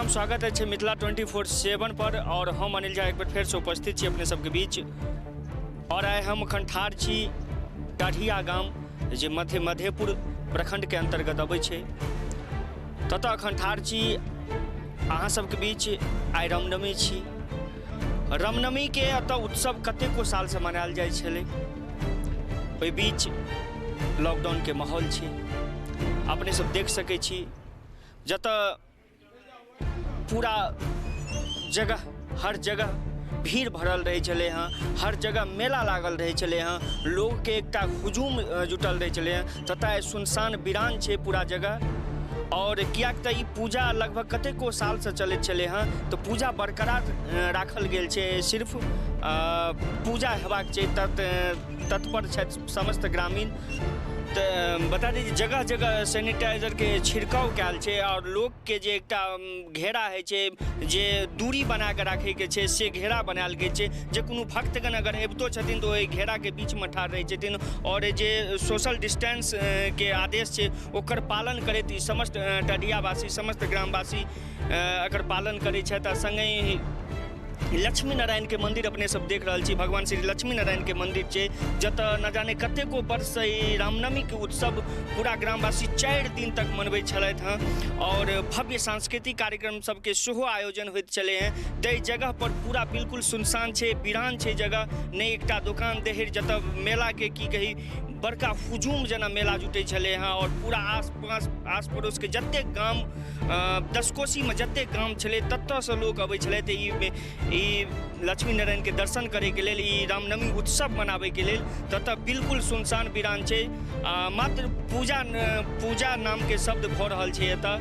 प्रणाम, स्वागत अछि मिथिला 24/7 पर और हम अनिल झा एक बेर फेरसँ उपस्थित छी अपने सबके बीच। और आइ हम अखन ठाढ़ छी टाढ़िया गाम जे मधेपुर प्रखंडके अन्तर्गत अबै छै, ततऽ अखन ठाढ़ छी अहाँ सबके बीच। आइ रामनवमी छी। रामनवमीके एतऽ उत्सव कतेको सालसँ मनायल जाइ छलै। ओहि बीच लॉकडाउनके माहौल छै, अपने सब देख सकै छी जतऽ पूरा जगह हर जगह भीड़ भरल रहै छलै हँ, हर जगह मेला लागल रहै छलै हँ, लोकके एकटा हुजूम जुटल रहै छलै हँ, ततऽ आइ सुनसान वीरान छै पूरा जगह। और किएक तऽ ई पूजा लगभग कतेको सालसँ चलैत छलै हँ, तऽ पूजा बरकरार राखल गेल छै। सिर्फ पूजा हेबाक छै तत्पर छथि समस्त ग्रामीण। तऽ बता दी जे जगह जगह सैनिटाइजरके छिड़काव कयल छै और लोकके जे एकटा घेरा होइ छै, जे दूरी बना कऽ राखैके छै, से घेरा बनायल गेल छै। जे कोनो भक्तगण अगर अबितो छथिन तऽ ओहि घेराके बीचमे ठाढ़ रहै छथिन और जे सोशल डिस्टेंस के आदेश छै ओकर पालन करैत ई समस्त टडियावासी, समस्त ग्रामवासी एकर पालन करै छथि। आ सङ्गहि लक्ष्मी नारायण के मंदिर अपने सब देख रहल छी, भगवान श्री लक्ष्मी नारायण के मंदिर छै जतऽ न जाने कतेको वर्षसँ ई रामनवमी के उत्सव पूरा ग्रामवासी 4 दिन तक मनबै छलथि हँ और भव्य सांस्कृतिक कार्यक्रम सबके सेहो आयोजन होइत छलै हँ। ताहि जगह पर पूरा बिल्कुल सुनसान छै, वीरान छै जगह, नहि एकटा दोकान देहरि जतऽ मेलाके की कही बड़का हुजूम जेना मेला जुटै छलै हँ और पूरा आस पड़ोसके जतेक गाम दसकोसीमे जतेक गाम छलै ततऽसँ लोक अबै छलै तऽ ई लक्ष्मी नारायणके दर्शन करैके लेल, ई रामनवमी उत्सव मनाबैके लेल। ततऽ बिल्कुल सुनसान वीरान छै, मात्र पूजा नामके शब्द भऽ रहल छै एतऽ।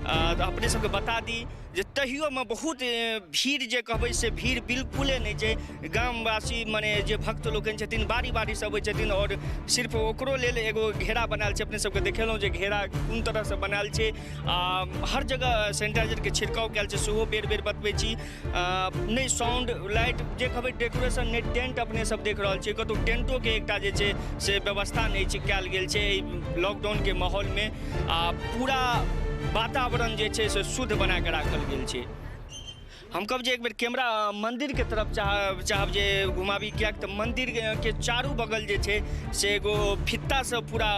अपने सबके बता दी जे तहियोमे बहुत भीड़ जे कहबै से भीड़ बिल्कुले नहि छै। गामवासी मने जे भक्त लोकनि छथिन बारी बारीसँ अबै छथिन और सिर्फ ओकरो लेल एगो घेरा बनायल छै। अपने सबके देखेलहुँ जे घेरा कोन तरहसँ बनायल छै। आ हर जगह सैनिटाइजरके छिड़काव कयल छै, सेहो बेर बेर बतबै छी। नहि साउंड लाइट जे कहबै डेकोरेशन, नहि टेंट अपने सब देख रहल छियै, कतहु टेंटोके एकटा जे छै से व्यवस्था नहि छै कयल गेल छै एहि लॉकडाउनके माहौलमे। आ पूरा वातावरण जे छै से शुद्ध बना कऽ राखल गेल छै। हम कहब जे एक बेर कैमरा मन्दिरके तरफ चाहब जे घुमाबी, किएक तऽ मन्दिरके चारू बगल जे छै से एगो फित्तासँ पूरा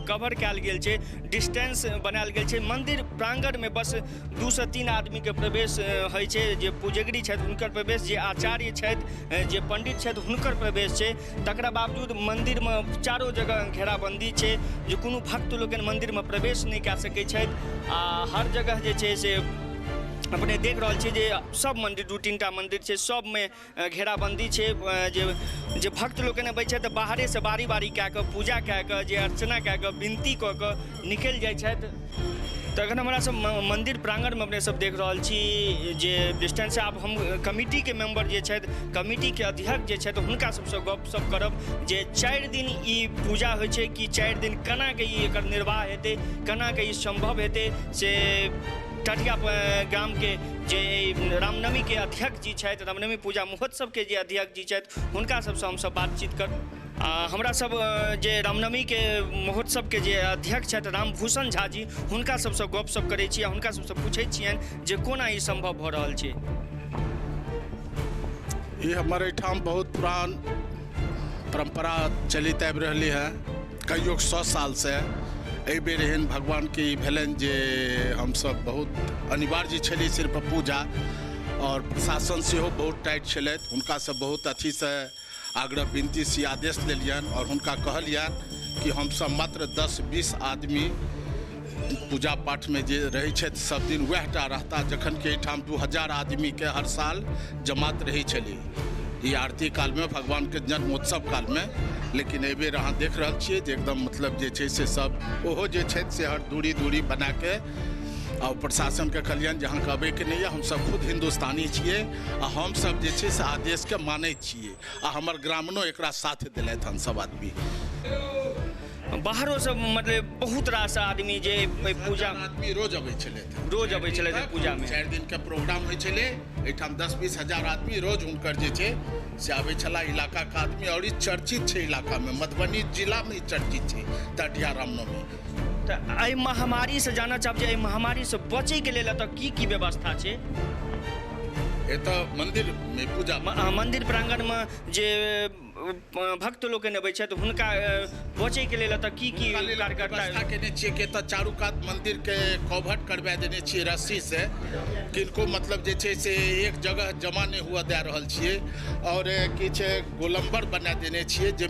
कवर कयल गेल छै, डिस्टेंस बनायल गेल छै। मन्दिर प्राङ्गणमे बस 2 से 3 आदमीके प्रवेश होइ छै, जे पुजगरी छथि हुनकर प्रवेश, जे आचार्य छथि, जे पण्डित छथि हुनकर प्रवेश छै। तकरा बावजूद मन्दिरमे चारो जगह घेराबन्दी छै जे कोनो भक्त लोकनि मन्दिरमे प्रवेश नहि कए सकै छथि। आ हर जगह जे छै से अपने देख रहल छियै जे सब मन्दिर 2-3 टा मन्दिर छै, सबमे घेराबन्दी छै। जे भक्त लोकनि अबै छथि तऽ बाहरेसँ बारी बारी कए कऽ पूजा कए कऽ जे अर्चना कए कऽ विनती कऽ कऽ निकलि जाइ छथि। तखन हमरा सब मन्दिर प्राङ्गणमे अपने सब देख रहल छी जे डिस्टेंस। आब हम कमिटीके मेम्बर जे छथि, कमिटीके अध्यक्ष जे छथि, हुनका सबसँ गपशप करब जे 4 दिन ई पूजा होइ छै कि 4 दिन केनाके ई एकर निर्वाह हेतै, केनाके ई सम्भव हेतै, से टटिया गामके जे रामनवमीके अध्यक्ष जी छथि, रामनवमी पूजा महोत्सवके जे अध्यक्ष जी छथि, हुनका सबसँ हमसब बातचीत करब। हमरा सब जे रामनवमीके महोत्सवके जे अध्यक्ष छथि रामभूषण झा जी, हुनका सबसँ गपशप करै छी आ हुनका सबसँ पूछै छियनि जे कोना ई सम्भव भऽ रहल छै। ई हमर एहिठाम बहुत पुरान परम्परा चलैत आबि रहलै हँ, कहियो 100 सालसँ। एहि बेर एहन भगवानके ई भेलनि जे हमसब बहुत अनिवार्य छलै सिर्फ पूजा, और प्रशासन सेहो बहुत टाइट छलथि, हुनकासँ बहुत अथीसँ आग्रह विनती से आदेश लेलियनि और हुनका कहलियनि कि हमसब मात्र 10-20 आदमी पूजा पाठमे जे रहै छथि सब दिन वएह टा रहता, जखन कि एहिठाम 2000 आदमीके हर साल जमात रहै छलै ई आरती कालमे, भगवानके जन्मोत्सव कालमे। लेकिन एहिबेर अहाँ देख रहल छियै जे एकदम मतलब जे छै से सब ओहो जे छथि से हर दूरी दूरी बनाके, आ प्रशासनके कहलियनि जे अहाँके अबैके नहि यऽ, हमसब खुद हिन्दुस्तानी छियै आ हमसब जे छै से आदेशके मानै छियै, आ हमर ग्रामीणो एकरा साथ देलथि हन सब आदमी। बाहरो से मतलब बहुत रास आदमी जे पूजा आदमी रोज अबै छलथि, रोज अबै छलथि पूजा में। 4 दिन के प्रोग्राम होइ छलै एहिठाम, 10-20 हजार आदमी रोज हुनकर जे छै से आबै छलाह, इलाका के आदमी। और ई चर्चित छै इलाका में, मधुबनी जिला में ई चर्चित छै टटिया रामनवमी। तऽ एहि महामारीसँ जानऽ चाहब जे एहि महामारीसँ बचैके लेल एतऽ की की व्यवस्था छै? एतऽ मन्दिरमे पूजा मन्दिर प्राङ्गणमे जे भक्त लोकनि अबै छथि हुनका बचैके लेल एतऽ की की कार्यकर्ता व्यवस्था केने छियै कि एतऽ चारू कात मन्दिरके कवर करवा देने छियै रस्सी से, किनको मतलब जे छै से एक जगह जमा नहि हुअ दए रहल छियै, और किछु गोलम्बर बना देने छियै जे